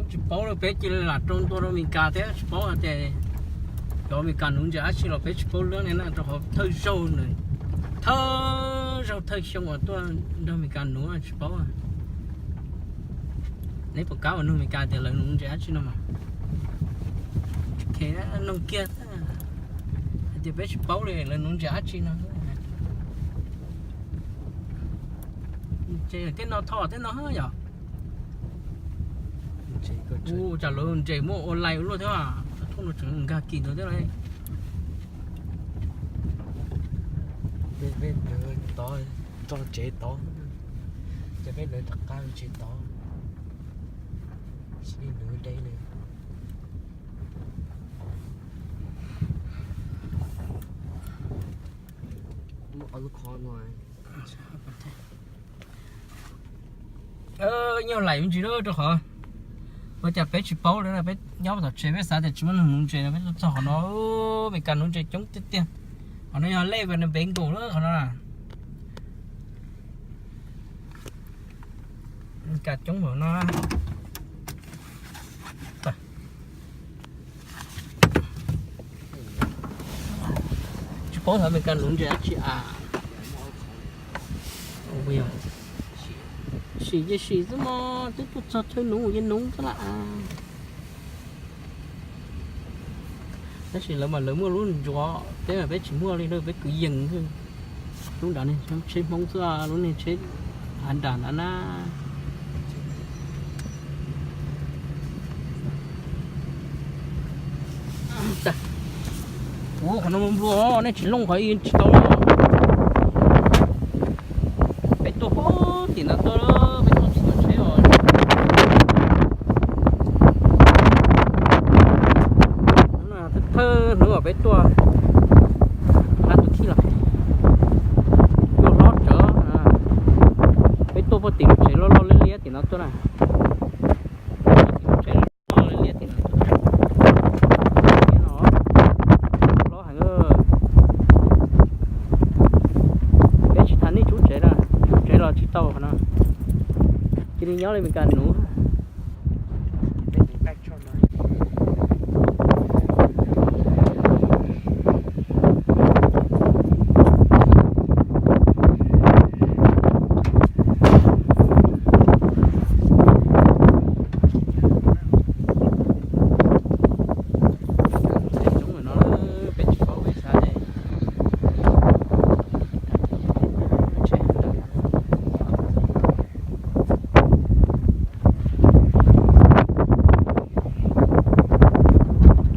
Tsis paub li, peb cia li lam rau ntua rau Amelikas thiab tsis paub hais tias cov Amelikas nuv ntses dab tsi los peb tsis paub lawm na, rau qhov thawj zaug, thawj zaug thawj xyoo uas tuaj nrog Amelikas nuv tsis paub. Neb puas kam ua nug Amelikas tias lawv nuv ntses dab tsi no mas? Nug kiag hais tias peb tsis paub li lawv nuv ntses dab tsi no. Tej no tho tej no yom. Ua cas lawv ntses muaj ua lais ua luaj thiab, thooj no tseem nkag kis ntawd thiab lauj. Peb, peb tod, tso tsev tod, ces peb lawv rov qab tsev tod, sim li nws de nws. Muaj ob lub qhov no. Nyuag laim me ntsis lawm rau qhov ua cas peb tsis paub li, peb nyob tom tsev peb xav tias tsis muaj neeg nuv ntses no, peb tuaj txog qhov no, Amelikas nuv ntses coob tiag tiag. Qhov no yog lej Winnebago lawm qhov no. Amelikas coob npaum no. Tsis paub hais Amelikas nuv ntses dab tsi a. Sim ces sim xwb mog, twb tuaj txog chaw nuv ces nuv xwb las. Tab sis lawv mas lawv muaj lub ntsuav, peb mas peb tsis muaj li, peb kwv yees xwb. Lub nrad ne tsheb Hmoob xwb, lub niag tsheb av nram nrad na. Ua qhov no nplua, nej tsis looj qhov ib tsis tau. Peb tuaj puag tim ntawd tuaj, peb tuaj tsis tau tsheb os. Thawj hnub uas peb tuaj, hla tus thij los, tuaj hlob tsawv. Peb tuaj puag tim lub tsev loj loj liab liab tim no tuaj na. Tim lub tsev loj loj liab liab tim no tuaj. Hlob heev. Peb tsis tas nej tsub tsev na, tsub tsev los tsis tau qhov no. Cia li nyob li Meskas nuv. Coob no peb tsis paub peb xav tias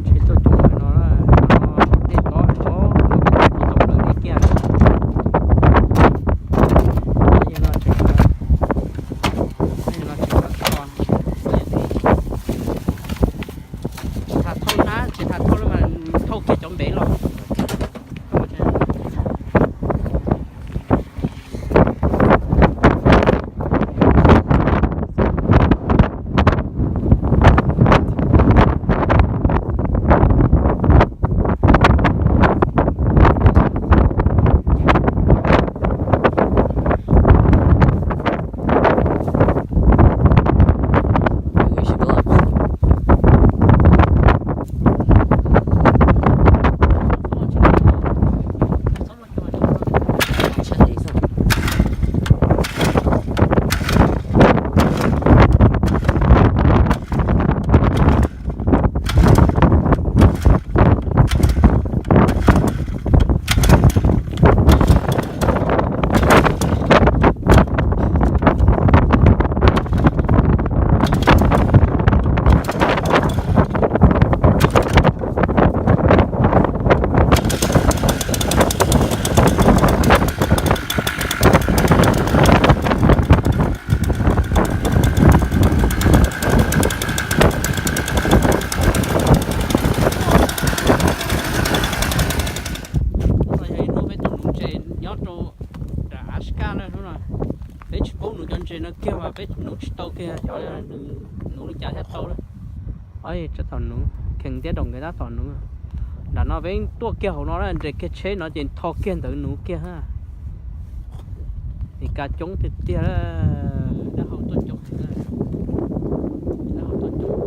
tsheb tuaj coob no, tej tod tau plaws deb kiag. Tsis tas thauj na, tsis tas thauj mas thauj kiag cov npev los. Hnub no yog ib hnub peb tuaj nuv ntses nyob rau nram Alaska na hnub no. Peb tsis paub nuv cov ntses no kiag mas peb nuv tsis tau kiag, xyov nws nuv li cas thiaj tau lawm. Tseem thaum nuv, Khees thiab Daus nkawd tab tom nuv. Nram no peb tuaj kiag hauv no na, nres kiag tsheb no ces tho kiag ntawd nuv kiag. Meskas coob tiag tiag lawm. coob heev na. Lawv hauv tuaj coob,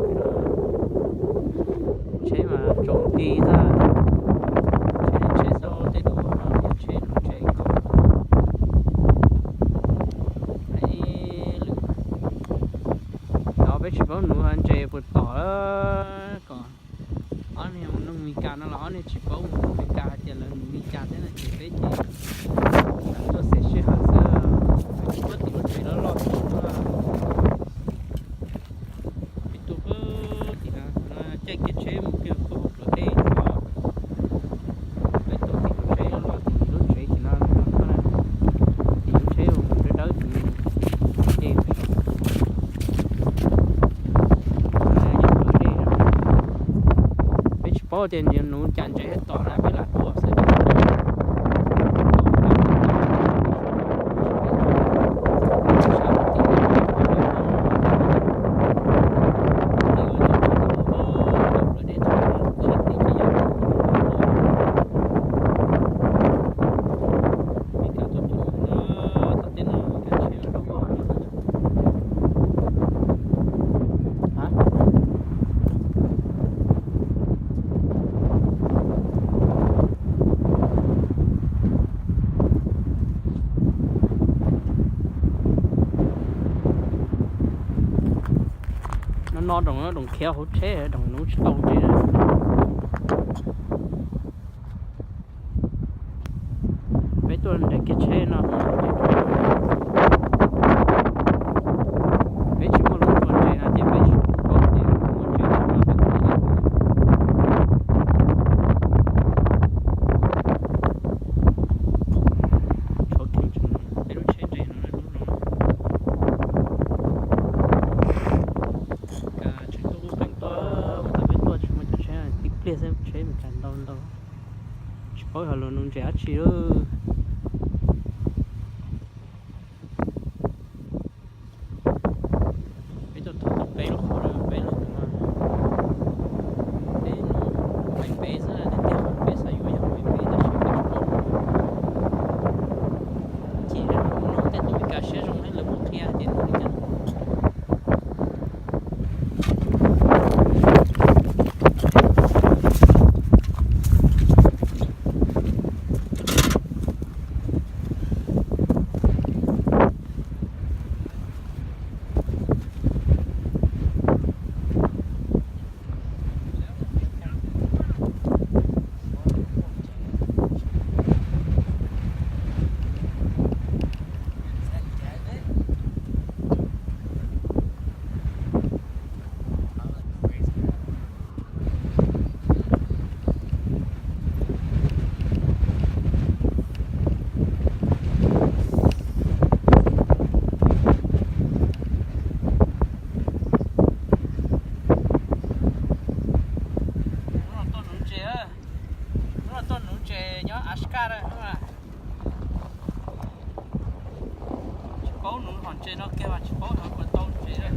tsheb mas tsaus nti xwb. Tsheb, tsheb xauj tej dua no thiab tsheb lub tsev ko. Ib lwm no peb tsis paub nuv ntses puas tom lawm kom ob niag mus nug Mes Kas no los ob niag tsis paub mus nug Mes Kas hais tias lawv nuv li cas thiab no ces peb ces tuaj xes sij hawm xwb. Peb tsis paub tim lub tsev loj loj tim no. Peb tuaj pem tim no, caij kiag tsheb mus kiag pem hauv plawv dej no. Peb tuaj tim lub tsev loj loj tim lub tsev tim no, tim lub tsheb uas mus dawb dawb tim no. Ces peb, yog plawv dej no, peb tsis paub tias nuv cas ntses tom na, peb lam tuaj xwb. No no room, room khiav hauv tsheb, room nuv tsis tau ntses. Peb tuaj nres kiag tsheb no, peb tsis muaj lub ntses no ces peb tsis paub tias muaj ntses no. Tshuav kiag peb lub tsheb ntses no lub no. Tsheb tuaj ub qees tuaj, thaum peb tuaj tsis muaj cov tsheb, tib pliag xwb tsheb Mes Kas ntau ntau. Tsis paub yog los nuv ntses dab tsi lawm. Peb tuaj thov tau peb lub qhov, peb lub qhov, peb, peb xwb, tiag tiag peb xav yuav yog peb tab sis peb tsis paub. Ces no tej tug Mes Kas siab zoo lawv kuj qhia tias nuv li cas. Hnub no tuaj nuv ntses, hnub no tuaj nuv ntses nyob Alaska na. Tsis paub nuv hom ntses no kiag mas tsis paub nuv puas tau ntses.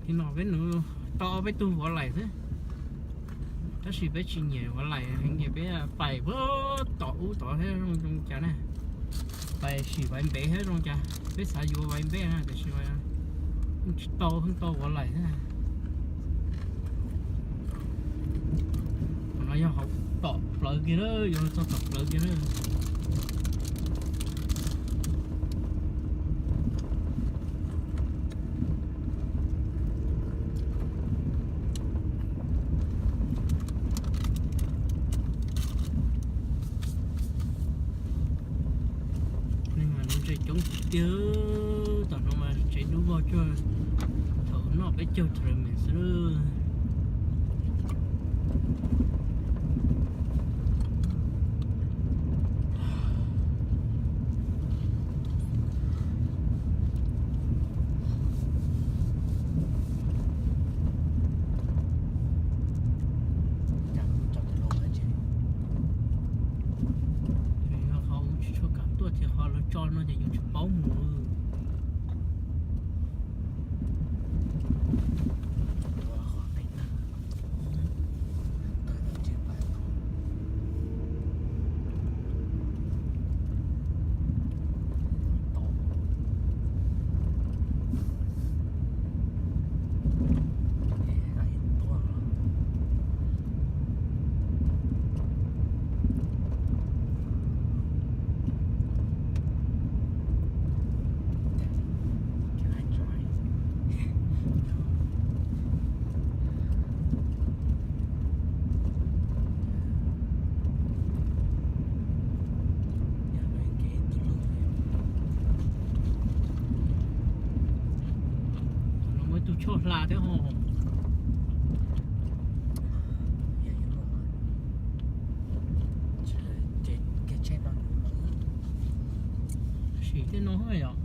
Nim no peb nws tau ob peb tug vov laim xwb, tab sis peb tsis nyiam vov laim heev ces peb pais tom ub tod thiab zoo zoo cas na. Pais sim vaiv npev thiab zoo cas, peb xav yuav vaiv npev na tiam sis mas tsis tau, pheej tau vov laim thiab. Qhov no yog hauv tom plawv kiag na, yuav txog tom plawv kiag na. Neeg mas lub ntsej coob tiag, tom no mas tsev dub vog cuag thaum noj peb caug tournament xwb. Qhov tsis tshua kam tuaj ces qhov lawv tso no ces yus tsis paub mus. Muaj ib tug choj hla thiab ho. Sim tej no yom.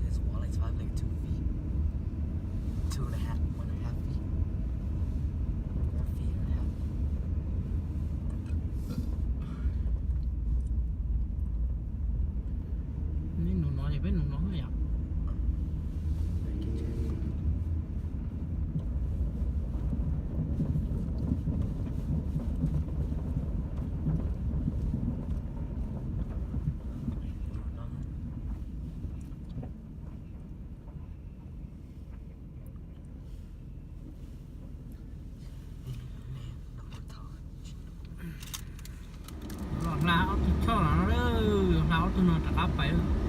This wall is probably like two feet. Two and a half, one and a half feet. One feet and a half. Neb nug no ces peb nug no yom. Los hla ob tug choj no, hla ob tug no rov qab pais.